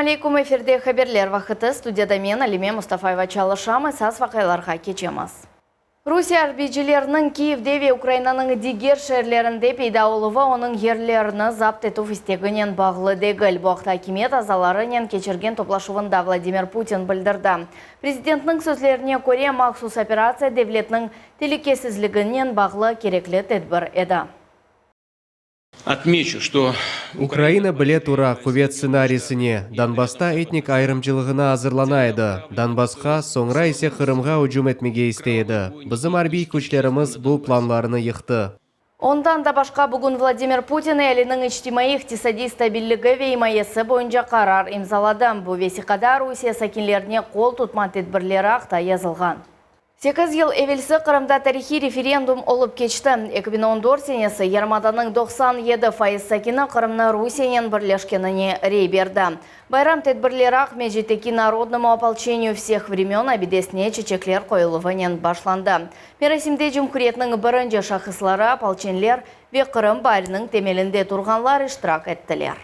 Selâm aleyküm, efirde Haberler vaqıtı, studiyada men, Alime Mustafayeva çalışam, esas vaqialarğa keçemiz. Rusiye arbiycileriniñ Kiyevde ve Ukrainanıñ diger şeerlerinde peyda oluvı onıñ yerlerini zapt etüv isteginen bağlı degil. Bu aqta akimiyet azalarınen keçirgen toplaşuvında Vladimir Putin bildirdi. Prezidentniñ sözlerine köre, mahsus operatsiya devletniñ telükesizliginen bağlı kerekli tedbir edi. Otmeçu, çto Ukraina bile tura quvet stsenarisine, Donbassta etnik ayırımcılığına azırlana edi, Donbassqa, soñra ise Qırımğa ücüm etmege istey edi. Bizim arbiy küçlerimiz bu planlarını yıqtı. Ondan da başqa, bugün Vladimir Putin ealiniñ içtimaiy-iqtisadiy stabilligi ve imayesi boyunca qarar imzaladı. Bu vesiqada Rusiye sakinlerine qol tutma tedbirleri aqta yazılğan. Sekiz yıl evelsi Qırımda tarihiy referendum olıp keçti. 2014 senesi yarımadanıñ 97% sakini Qırımnı Rusiyenen birleşkenine rey berdi. Bayram tedbirleri Aqmescitteki Narodnomu opolçeniyu vseh vremön abidesine çeçekler qoyuluvınen başlandı. Merasimde cumhuriyetniñ birinci şahısları, opolçenler ve Qırım baariniñ temelinde turğanlar iştirak ettiler.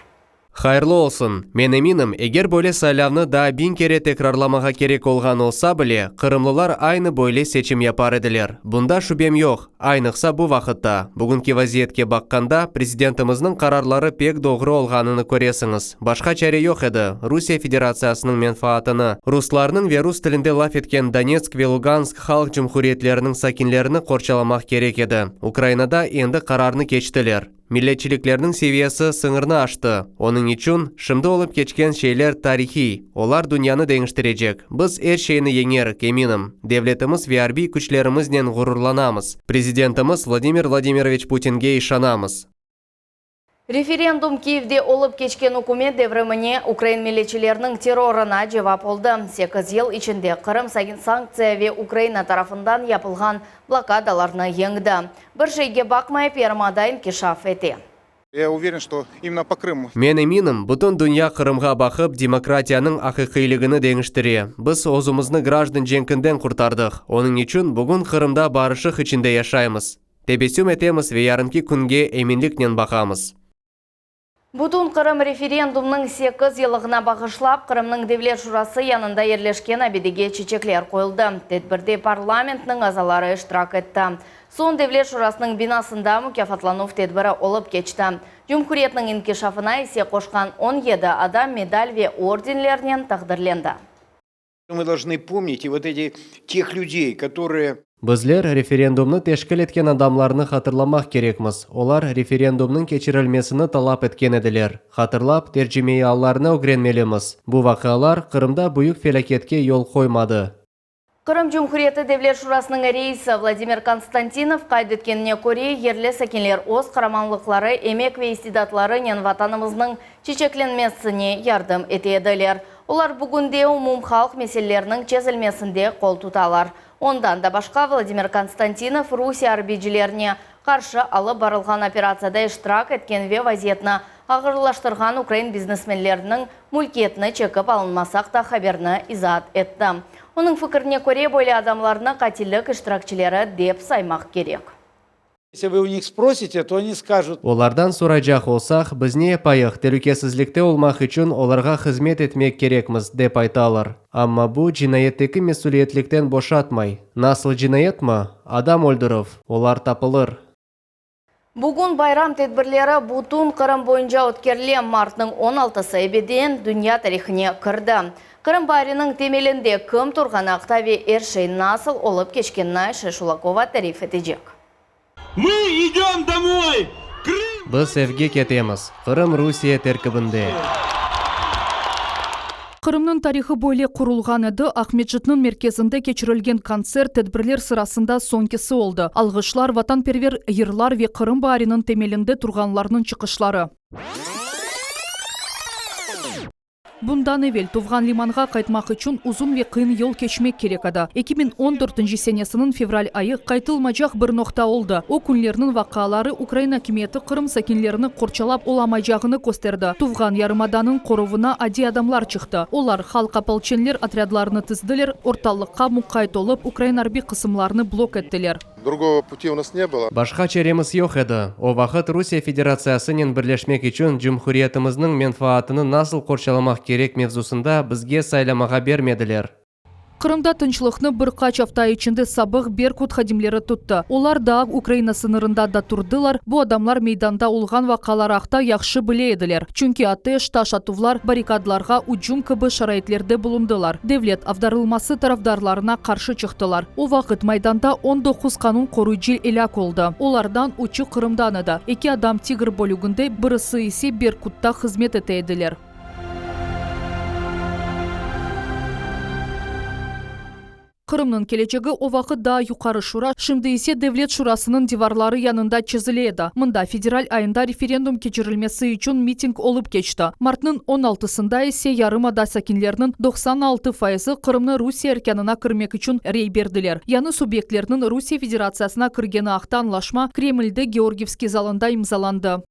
Hayırlı olsun! Men eminim, eger böyle saylavnı daa biñ kere tekrarlamağa kerek olğan olsa bile, qırımlılar aynı böyle seçim yapar ediler. Bunda şübem yoq. Aynıqsa bu vaqıtta, bugünki vaziyetke baqqanda, prezidentimizniñ qararları pek doğru olğanını köresiñiz. Başqa çare yoq edi, Rusiye Federatsiyasınıñ menfaatını, ruslarnıñ ve rus tilinde laf etken Donetsk ve Lugansk halq cumhuriyetleriniñ sakinlerini qorçalamaq kerek edi. Ukrainada endi qararnı keçtiler. Milletçiliklerniñ seviyesi sıñırnı aştı. Onıñ içün, şimdi olıp keçken şeyler tarihiy, olar dünyanı deñiştirecek. Biz er şeyni yeñerik, eminim. Devletimiz ve arbiy küçlerimiznen ğururlanamız. Prezidentimiz Vladimir Vladimiroviç Putinge işanamız. Referendum Kiyevde olıp keçken ükümet devrimine, ukrain milletçileriniñ terrorına cevap oldı. Sekiz yıl içinde Qırım sanktsiya ve Ukraina tarafından yapılğan blokadalarnı yeñdi. Bir şeyge baqmayıp, yarımada inkişaf ete. Ya uveren, çto imенно po Krımu. Men eminim, bütün dünya Qırımğa baqıp, demokratiyanıñ aqiqiyligini deñiştire. Biz özümizni grajdan cenkinden qurtardıq. Onıñ içün bugün Qırımda barışıq içinde yaşaymız. Tebessüm etemiz ve yarınki künge eminliknen baqamız. Bütün Qırım referendumnıñ sekiz yıllığına bağışlap, Qırımnıñ Devlet Şurası yanında yerleşken abidege çiçekler qoyuldı. Tedbirde parlamentniñ azaları iştirak etti. Soñ Devlet Şurasınıñ binasında mukâfatlanuv tedbiri olıp keçti. Cumhuriyetniñ inkişafına isse qoşqan 17 adam medal ve ordenlernen taqdirlendi. Mı dolžnı pomnit i vot eti teh lüdey, kotorıye. Bizler referendumnı teşkil etken adamlarnı hatırlamaq kerekmiz, olar referendumnıñ keçirilmesini talap etken ediler. Hatırlap, tercimeiallarını ögrenmelimiz. Bu vaqialar Qırımda büyük felâketke yol qoymadı. Qırım Cumhuriyeti Devlet Şurasınıñ reisi Vladimir Konstantinov qayd etkenine köre, yerli sakinler öz qaramanlıqları, emek ve istidatlarınen Vatanımıznıñ çiçeklenmesine yardım ete ediler. Olar bugün de umumhalq meseleleriniñ çezilmesinde qol tutalar. Ondan da başqa, Vladimir Konstantinov Rusiye arbiycilerine qarşı alıp barılğan operatsiyada iştirak etken ve vaziyetni ağırlaştırğan ukrain biznesmenleriniñ mülkiyetini çekip alınması aqta haberni izaat etti. Onıñ fikirine köre, böyle adamlarnı qatillik iştirakçileri dep saymaq kerek. Esli vı u nih sprosite, to oni skajut. Olardan soraycaq olsaq, biz ne yapayıq, telükesizlikte olmaq içün olarğa hızmet etmek kerekmiz, dep aytalar. Amma bu, cinayetteki mesüliyetlikten boşatmay. Nasıl cinayetmi? Adam öldürüv. Olar tapılır. Bugün bayram tedbirleri bütün Qırım boyunca ötkerile. Martnıñ on altısı ebediyen dünya tarihine kirdi. Qırım baariniñ temelinde kim turğanı aqta ve er şey nasıl olıp keçkenini Ayşe Şulakova tarif etecek. Mı idem domoy! Krım! Biz evge ketemiz. Qırım Rusiye terkibinde. Qırımnıñ tarihı böyle qurulğan edi, Aqmescitniñ merkezinde keçirilgen kontsert tedbirler sırasında soñkisi oldı, alğışlar, vatanperver yırlar ve Qırım baariniñ temelinde turğanlarnıñ çıqışları. Bundan evel tuvğan limanğa qaytmaq içün uzun ve qıyın yol keçmek kerek edi. 2014 senesiniñ fevral ayı qaytılmacaq bir noqta oldı. O künlerniñ vaqiaları ukrain akimiyeti Qırım sakinlerini qorçalap olamaycağını kösterdi. Tuvğan yarımadanıñ qoruvına adiy adamlar çıqtı. Olar halq opolçenler otrâdlarını tizdiler, ortalıqqa muqayt olıp, ukrain arbiy qısımlarını blok ettiler. Другого пути у нас не было. Başqa çaremiz yoq edi. O vaqıt Rusiye Federatsiyasınen birleşmek içün cumhuriyetimizniñ menfaatını nasıl qorçalamaq kerek mevzusında bizge saylamağa bermediler. Qırımda tınçlıqnı bir qaç afta içinde sabıq Berkut hadimleri tuttı. Olar daa Ukraina sıñırında da turdılar, bu adamlar meydanda olğan vaqialar aqta yahşı bile ediler, çünki ateş, taş atuvlar, barrikadlarğa ücüm kibi şaraitlerde bulundılar, devlet avdarılması tarafdarlarına qarşı çıqtılar. O vaqıt Maydanda 19 qanun qoruyıcı elâk oldı, olardan üçü Qırımdan edi, eki adam Tigr bölüginde, birisi ise Berkutta hızmet ete ediler. Qırımnıñ kelecegi o vaqıt daa Yuqarı Şura, şimdi ise Devlet Şurasınıñ divarları yanında çezile edi. Mında federal ayında referendum keçirilmesi içün miting olıp keçti. Martnıñ on altısında ise yarımada sakinleriniñ 96 fayızı Qırımnı Rusiye erkânına kirmek içün rey berdiler. Yañı subyektlerniñ Rusiye Federatsiyasına kirgeni aqta añlaşma Kremlde Georgiyevskiy zalında imzalandı.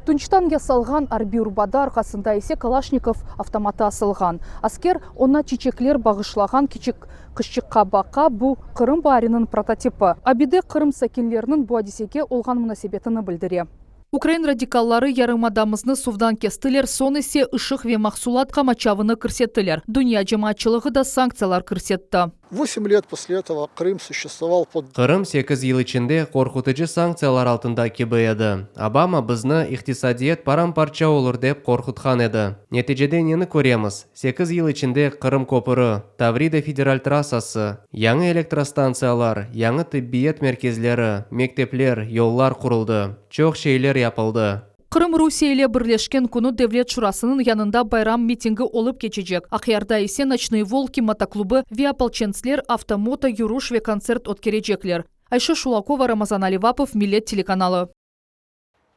Tunçtan yasalğan arbiy urbada, arqasında ise Kalaşnikov avtomatı asılğan. Asker oña çiçekler bağışlağan kiçik qızçıqqa baqa, bu, Qırım baariniñ prototipi. Abide Qırım sakinleriniñ bu adisege olğan munasebetini bildire. Ukrain radikalları yarımadamıznı suvdan kestiler, soñ ise ışıq ve mahsulat qamaçavını kirsettiler. Dünya cemaatçılığı da sanktsiyalar kirsetti. Vosem let posle etого Krım suşestvoval pod. Qırım sekiz yıl içinde qorqutıcı sanktsiyalar altında kibi edi. Obama bizni iqtisadiyat param-parça olur dep qorqutqan edi. Neticede neni köremiz? Sekiz yıl içinde Qırım köpüri, Tavrida federal trassası, yañı elektrostantsiyalar, yañı tibbiyet merkezleri, mektepler, yollar quruldı. Çoq şeyler yapıldı. Qırım Rusiye ile birleşken künü Devlet şurasınıñ yanında bayram mitingi olıp keçecek, Aqyarda ise Noçnıye volki motoklubı ve opolçentsler avto-moto yürüş ve kontsert ötkerecekler. Ayşe Şulakova, Ramazan Alivapov, Millet telekanalı.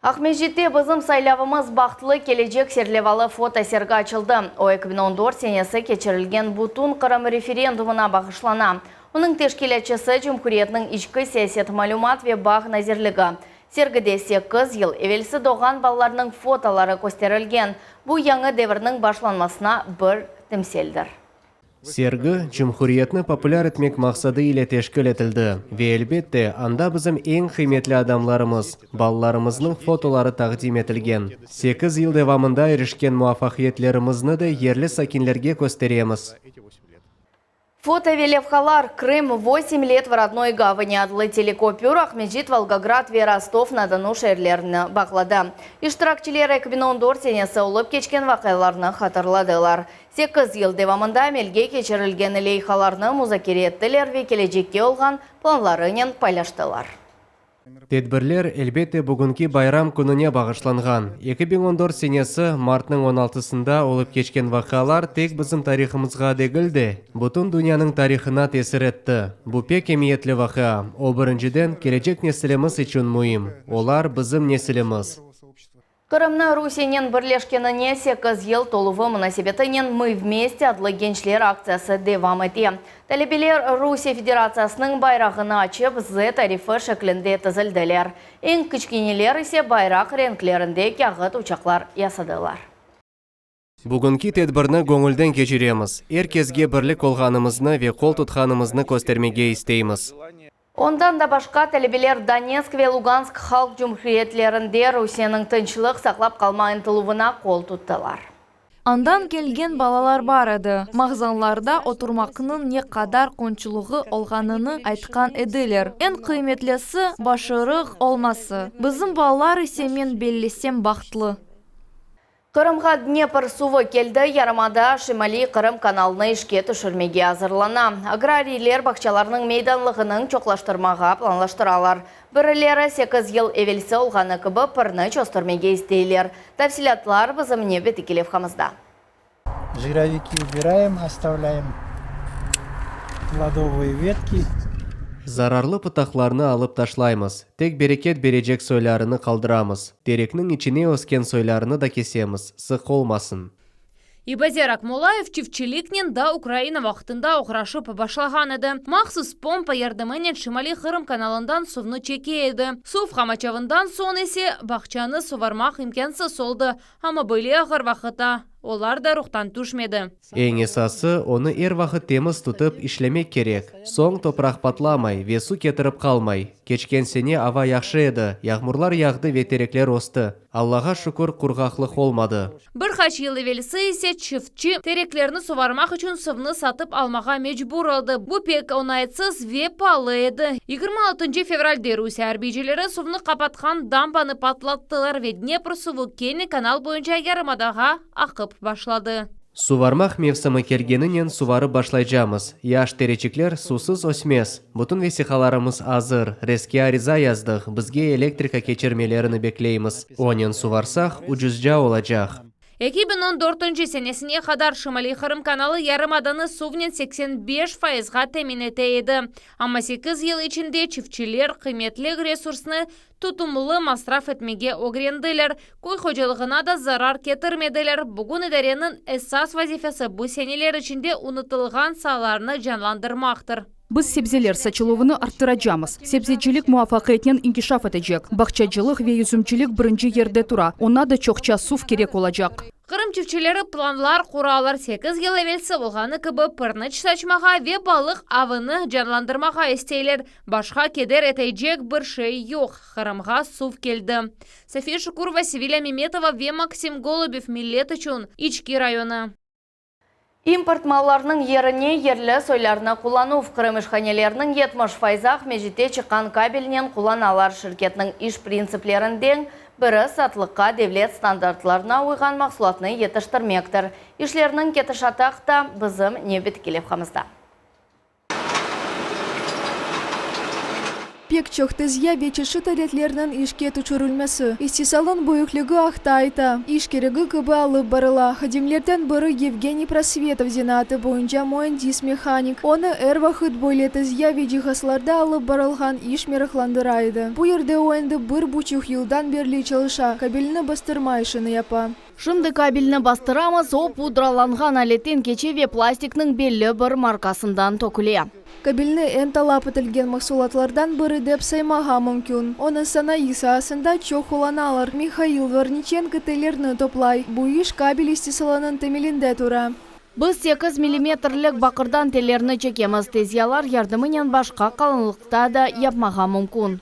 Aqmescitte Bizim saylavımız, bahtlı kelecek serlevalı fotosergi açıldı. O, 2014 senesi keçirilgen Bütünqırım referendumına bağışlana. Onıñ teşkilâtçısı, Cumhuriyetniñ İçki siyaset, malümat ve bağ nazirligi. Sergide sekiz yıl evelsi doğğan balalarnıñ fotoları kösterilgen. Bu, yañı devirniñ başlanmasına bir timseldir. Sergi, cumhuriyetni populâr etmek maqsadı ile teşkil etildi ve, elbette, anda bizim eñ qıymetli adamlarımız, balalarımıznıñ fotoları taqdim etilgen. Sekiz yıl devamında irişken muvafaqiyetlerimizni de yerli sakinlerge kösteremiz. Foto ve levhalar Krım, vosem let v rodnoy gavani adlı telekopür Aqmescit, Volgograd ve Rostov-na-Donu şeerlerini bağladı. İştirakçiler 2014 senesi olıp keçken vaqialarnı hatırladılar. Sekiz yıl devamında amelge keçirilgen leyhalarnı muzakere ettiler ve kelecekke olğan planlarınen paylaştılar. Tedbirler, elbette, bugünki bayram kününe bağışlanğan. 2014 senesi, martnıñ on altısında olıp keçken vaqialar tek bizim tarihımızğa degil de, bütün dünyanıñ tarihına tesir etti. Bu pek emiyetli vaqia. O, birinciden, kelecek nesilimiz içün müim. Olar, bizim nesilimiz. Qırımnı Rusiyenen birleşkenine sekiz yıl toluvı munasebetinen Mı vmeste adlı gençler aktsiyası devam ete. Talebeler Rusiye Federatsiyasınıñ bayrağını açıp, Z arifi şeklinde tizildiler. Eñ kiçkeneler ise bayraq renklerinde kâğıt uçaqlar yasadılar. Bugünki tedbirni göñülden keçiremiz. Er kesge birlik olğanımıznı ve qol tutqanımıznı köstermege isteymiz. Ondan da başqa, talebeler Donetsk ve Lugansk halq cumhuriyetlerinde Rusiyeniñ tınçlıq saqlap qalma ıntıluvına qol tuttılar. Andan kelgen balalar bar edi, mağazanlarda oturmaqnıñ ne qadar qonçulığı olğanını aytqan ediler. Eñ qıymetlisi, başarıq olması. Bizim balalar ise, men bellesem, bahtlı. Qırımğa Dnepr suvı keldi, yarımada Şimaliy-Qırım kanalını işke tüşürmege azırlana. Agrariyler bağçalarnıñ meydanlığınıñ çoqlaştırmağa planlaştıralar. Birileri sekiz yıl evelsi olğanı kibi pirniç östürmege isteyler. Tafsilâtlar bizim nevbetteki levhamızda. Jiroviki ubiraem, ostavlâem plodovıye vetki. Zararlı pıtaqlarnı alıp taşlaymız, tek bereket berecek soylarını qaldıramız. Terekniñ içine ösken soylarını da kesemiz, sıq olmasın. İbazer Akmollayev çiftçiliknen daa Ukraina vaqtında oğraşıp başlağan edi. Mahsus pompa yardımınen Şimaliy-Qırım kanalından suvnı çeke edi. Suv qamaçavından soñ ise bağçanı suvarmaq imkânsız oldı. Amma böyle ağır vaqıtta. Olar da ruhtan tüşmedi. Eñ esası, onı er vaqıt temiz tutıp, işlemek kerek. Soñ topraq patlamay ve su ketirip qalmay. Keçken sene ava yahşı edi, yağmurlar yağdı ve terekler östi. Allağa şükür, qurğaqlıq olmadı. Bir qaç yıl evelsi ise çiftçi, tereklerni suvarmaq içün suvnı satıp almağa mecbur oldı. Bu pek oñaytsız ve paalı edi. 26 fevralde Rusiye arbiycileri suvnı qapatqan dambanı patlattılar ve Dnepr suvu kene kanal boyunca yarımadağa aqıp başladı. Suvarmaq mevsimi kelgeninen suvarıp başlaycamız. Yaş tereçikler suvsız ösmez. Bütün vesiqalarımız azır, RESke ariza yazdıq, bizge elektrika keçirmelerini bekleymiz. Onen suvarsaq, ucuzca olacaq. 2014 senesine qadar Şimaliy Qırım kanalı yarımadanı suvnen 85 fayızğa temin ete edi. Amma 8 yıl içinde çiftçiler qıymetli resursnı tutumlı masraf etmege ögrendiler. Köy hocalığına da zarar ketirmediler. Bugün idareniñ esas vazifesi bu seneler içinde unutılğan saalarnı canlandırmaqtır. Biz sebzeler saçıluvını arttıracamız. Sebzecilik muvafaqiyetnen inkişaf etecek. Bağçacılıq ve yüzümcilik birinci yerde tura, oña da çoqça suv kerek olacaq. Qırım çiftçileri planlar quralar. 8 yıl evelsi olğanı kibi pirniç saçmağa ve balıq avını canlandırmağa isteyler. Başqa keder etecek bir şey yoq. Qırımğa suv keldi. Safiye Şukurova, Sevilâ Memetova ve Maksim Golubev Millet içün, İçki rayonı. İmport mallarnıñ yerine yerli soylarnı qullanuv. Qırım işhaneleriniñ 70 fayızı Aqmescitte çıqqan kabelnen qullanalar. Şirketniñ iş printsiplerinden biri satlıqqa devlet standartlarına uyğan mahsulatnı yetiştirmektir. İşlerniñ ketişatı aqta bizim nevbetteki levhamızda. Pek çoq tezya ve çeşit aletlerniñ işke tüşürilmesi, istisalnıñ büyükligi aqta ayta. İş keregi kibi alıp barıla. Hadimlerden biri Yevgeniy Prosvetov zenaatı boyunca müendis-mehanik. Onı er vaqıt böyle tezya ve cihazlarda alıp barılğan iş meraqlandıra edi. Bu yerde o endi bir buçuq yıldan berli çalışa, kabelni bastırma işini yapa. Şimdi kabelni bastıramız, o pudralanğan aletten keçe ve plastikniñ belli bir markasından töküle. Kabelni eñ talap etilgen mahsulatlardan biri dep saymağa mümkün. Onı sanayı saasında çoq qullanalar. Mihail Dvorniçenko tellerni toplay. Bu iş kabel istisalınıñ temelinde tura. Biz 8 millimetrlik baqırdan tellerni çekemiz. Tezyalar yardımınen başqa qalınlıqta da yapmağa mümkün.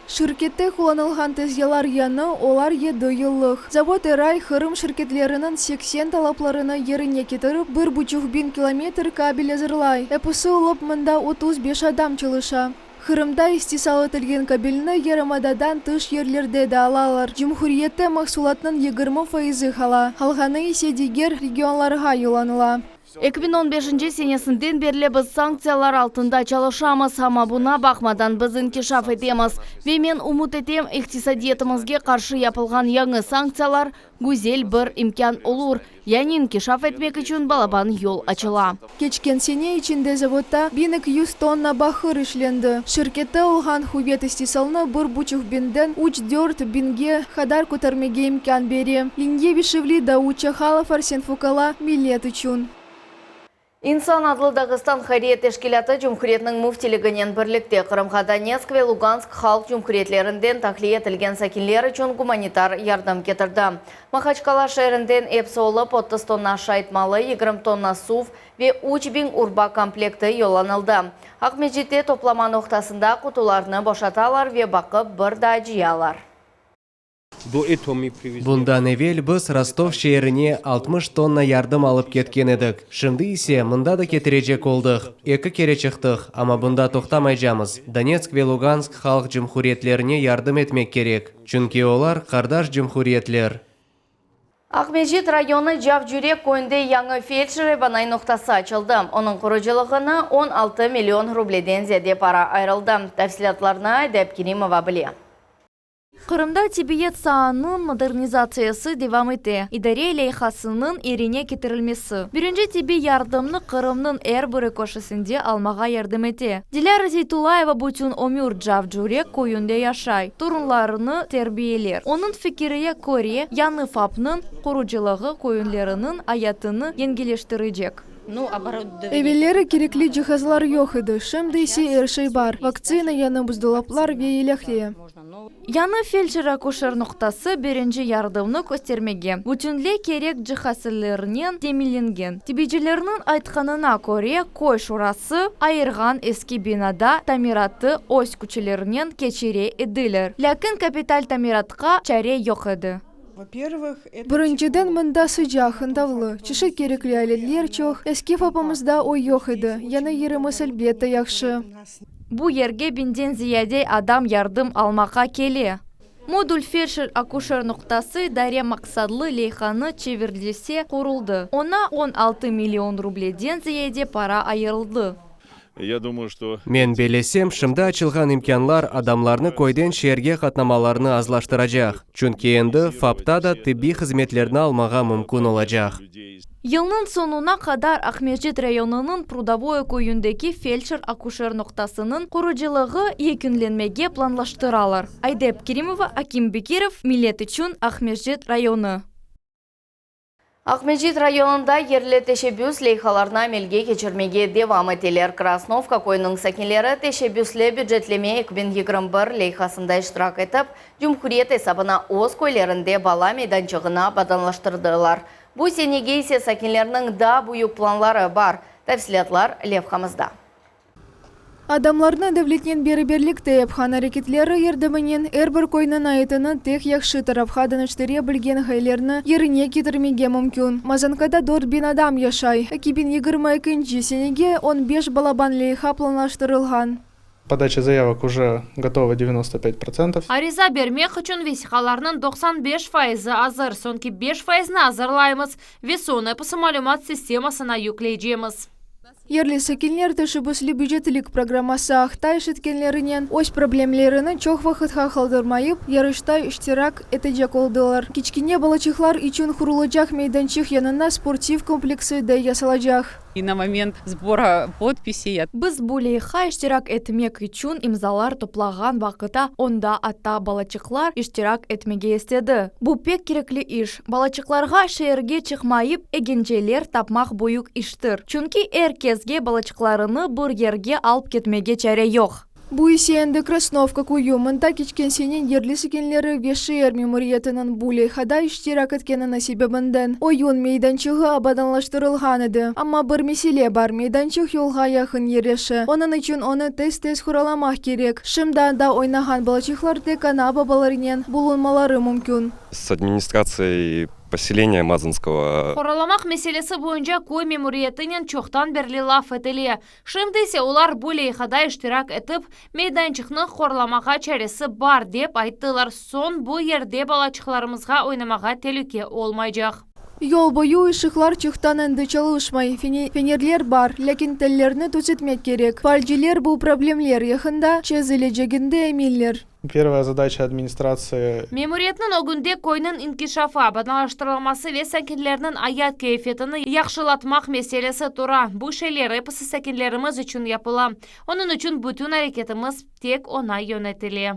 Şirkette qullanılğan tezyalar yañı, olar yedi yıllıq. Zavod er ay Qırım şirketleriniñ 80 talaplarını yerine ketirip, bir buçuq biñ kilometr kabel azırlay. Episi olıp mında 35 adam çalışa. Qırımda istisal etilgen kabelni yarımadadan tış yerlerde de alalar. Cumhuriyette mahsulatnıñ 20 fayızı qala, qalğanı ise diger regionlarğa yollanıla. 2015 senesinden berli biz sanktsiyalar altında çalışamız, amma buña baqmadan biz inkişaf etemiz. Ve men ümüt etem, iqtisadiyatımızğa qarşı yapılğan yañı sanktsiyalar güzel bir imkân olur, yani inkişaf etmek içün balaban yol açıla. Keçken sene içinde zavodda 1200 tonna baqır işlendi. Şirkette olğan quvet istisalnı bir buçuq biñden üç-dört biñge qadar kötermege imkân bere. Liniye Bişevli, Davut Çahalov, Arsen Fukala, Millet içün. İnsan adlı Dağıstan hayriye teşkilâtı Cumhuriyetniñ müftiliginen birlikte Qırımğa Donetsk ve Lugansk halq cumhuriyetlerinden tahliye etilgen sakinler içün gumanitar yardım ketirdi. Mahaçkala şeerinden episi olıp 30 tonna aşayt malı, 20 tonna suv ve 3000 urba komplekti yollanıldı. Aqmescitte toplama noqtasında qutularnı boşatalar ve baqıp bir daa cıyalar. Bundan evel biz Rostov şeerine 60 tonna yardım alıp ketken edik. Şimdi ise mında da ketirecek oldıq. Eki kere çıqtıq, amma bunda toqtamaycamız. Donetsk ve Lugansk halq cumhuriyetlerine yardım etmek kerek, çünki olar qardaş cumhuriyetler. Aqmescit rayonı Cavcürek köyünde yañı feldşer-ebanay noqtası açıldı. Onıñ qurucılığına 16 million rubleden ziyade para ayırıldı. Tafsilâtlarnı Ayda Abkerimova bile. Qırımda tibbiyet saanıñ modernizatsiyası devam ete, idare leyhasınıñ yerine ketirilmesi, birinci tibbiy yardımnı Qırımnıñ er bir köşesinde almağa yardım ete. Dilâra Zeytullayeva bütün ömür Cavcürek köyünde yaşay, torunlarını terbiyeler. Onıñ fikirine köre, yañı FAPnıñ qurucılığı köylülerniñ ayatını yengilleştirecek. Evelleri kerekli cihazlar yoq edi, şimdi ise er şey bar, vaktsina, yañı buzdolaplar ve ilâhre. Yañı feldşer-akuşer noqtası birinci yardımnı köstermege bütünley kerek cihazlernen teminlengen. Tibiycilerniñ aytqanına köre, köy şurası ayırğan eski binada tamiratı öz küçlerinen keçire ediler, lâkin kapital tamiratqa çare yoq edi. Birinciden, mında sıcaq, ıntavlı, çeşit kerekli aletler çoq, eski FAPımızda o yoq edi, yañı yerimiz elbette yahşı. Bu yerge biñden ziyade adam yardım almağa kele. Modul feldşer-akuşer noqtası idare maqsadlı leyhanı çevirilse quruldı. Oña 16 million rubleden ziyade para ayırıldı. Ya dumаю, что. Men bellesem, şimdi açılğan imkânlar adamlarnı köyden şeerge qatnamalarını azlaştıracaq, çünki endi FAPta da tibbiy hızmetlerni almağa mümkün olacaq. Yılnıñ soñuna qadar Aqmescit rayonınıñ Prudovoye köyündeki feldşer-akuşer noqtasınıñ qurucılığı yekünlenmege planlaştıralar. Ayde Kerimova, Akim Bekirov, Millet içün, Aqmescit rayonı. Aqmescit rayonında yerli teşebbüs leyhalarnı amelge keçirmege devam eteler. Krasnovka köyüniñ sakinleri Teşebbüsli bücetleme 2021 leyhasında iştirak etip, cumhuriyet esabına öz köylerinde bala meydançığını abadanlaştırdılar. Bu senege ise sakinlerniñ daa büyük planları bar. Tafsilâtlar levhamızda. Adamlarnı devletnen beraberlikte yapqan areketleri yardımınen er bir köyniñ ayatını tek yahşı tarafqa deñiştire bilgen ğayelerni yerine ketirmege mümkün. Mazankada 4000 adam yaşay. 2022 senege 15 balaban leyha planlaştırılğan. Подача заявок уже готова 95 процентов. Ariza bermek içün vesiqalarnıñ 95 fayızı azır. Soñki 5 fayızını azırlaymız ve soñ episi malümat sistemasına yükleycemiz. Yerli sakinler teşebbüsli bücetlik programması aqta eşitkenlerinen öz problemlerini çoq vaqıtqa qaldırmayıp, yarışta iştirak etecek oldılar. Kiçkene balaçıqlar içün qurulacaq meydançıq yanına sportiv kompleksi de yasalacaq. И на момент сбора подписей Biz bu leyha iştirak etmek içün imzalar toplağan vaqıtta onda atta balaçıqlar iştirak etmege istedi. Bu pek kerekli iş. Balaçıqlarğa şeerge çıqmayıp egenceler tapmaq büyük iştir. Çünki er kesge balaçıqlarını bir yerge alıp ketmege çare yoq. Bu ise endi Krasnovka köyü. Mında keçken sene yerli sakinleri ve şeer memuriyetiniñ bu leyhada iştirak etkenini sebebinden oyun meydançığı abadanlaştırılğan edi. Amma bir mesele bar, meydançıq yolğa yaqın yerleşe, onıñ içün onı tez-tez qoralamaq kerek. Şimdi anda oynağan balaçıqlar tek ana-babalarınen bulunmaları mümkün. С администрацией поселения Мазанского. Qoralamaq meselesi boyunca köy memuriyetinen çoqtan berli laf etile. Şimdi ise olar bu leyhada iştirak etip, meydançıqnı qoralamağa çaresi bar, dep ayttılar. Soñ bu yerde balaçıqlarımızğa oynamağa telüke olmaycaq. Yol boyu ışıqlar çoqtan endi çalışmay. Fenerler bar, lâkin tellerni tüzetmek kerek. Faalciler bu problemler yaqında çezileceginde eminler. Первая задача администрации Memuriyetniñ ögünde köyniñ inkişafı, abadanlaştırılması ve sakinlerniñ ayat keyfiyetini yahşılatmaq meselesi tura. Bu şeyler episi sakinlerimiz içün yapıla. Onıñ içün bütün areketimiz tek oña yöneltile.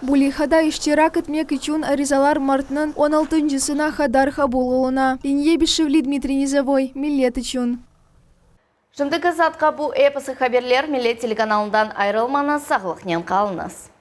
Bu leyhada iştirak etmek içün arizalar martnıñ 16-sına qadar qabul oluna. Leniye Bişevli, Dmitriy Nizovoy, Millet içün. Şimdiki saatqa bu episi haberler Millet telekanalından ayırılmañız, sağlıqnen qalıñız.